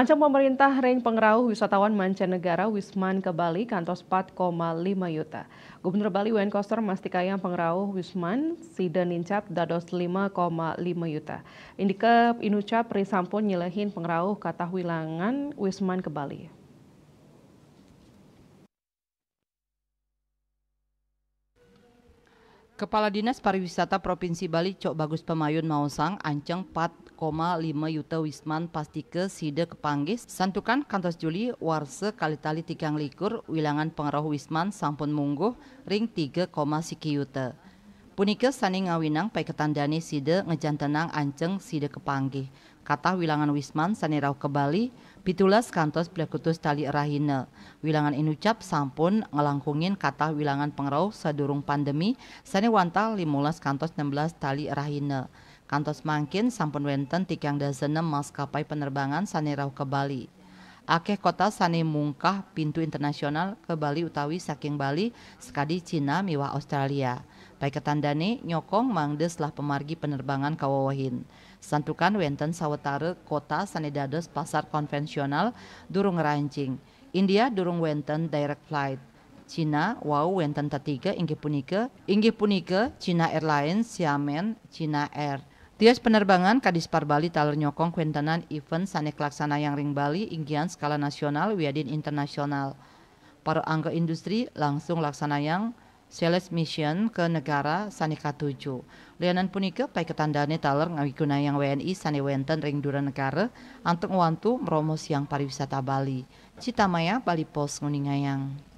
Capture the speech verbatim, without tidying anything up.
Ancang pemerintah ring pangrauh wisatawan mancanegara Wisman ka Bali kantos empat koma lima yuta. Gubernur Bali Wayan Koster mastikayang pangrauh Wisman sida nincap dados lima koma lima yuta. Indike inucap ri sampun nyelehin pangrauh katah wilangan Wisman ka Bali. Kepala Dinas Pariwisata Provinsi Bali Cok Bagus Pamayun maosang ancang empat koma lima yuta Wisman pastika sida kapanggih santukan kantos Juli warsa kalih tali tigang likur wilangan pangrauh Wisman sampun mungguh ring tiga koma siki yuta. Punika sane ngawinang paiketan dane sida ngejantenang ancang sida kapanggih. Katah wilangan Wisman sane rauh ka Bali, pitulas kantos plekutus tali rahina. Wilangan inucap sampun ngelangkungin katah wilangan pangrauh sadurung pandemi sane wantah limolas kantos enam belas tali rahina. Kantos mangkin sampun wenten tigang dasa enem maskapai penerbangan sane rauh ka Bali. Akeh kota sane mungkah pintu internasional ka Bali utawi saking Bali sakadi Cina miwah Australia. Paiketan dane nyokong mangda selah pamargi penerbangan kawewehin. Santukan wenten sawatara kota sane dados pasar konvensional durung rancing. India durung wenten direct flight. Cina wau wenten tetiga inggih punika, inggih punika China Airlines, Xiamen, China Air. Tios penerbangan kadispar Bali taler nyokong kwentenan event sane kalaksanayang ring Bali inggihan skala nasional wiadin internasional. Para angga industri langsung laksanayang sales mission ke negara sane katuju. Lianan punika, paiketan dane taler ngawigunayang W N I sane wenten ring dura negara antuk ngwantu mromosiang pariwisata Bali. Citamaya, Bali Post nguningayang.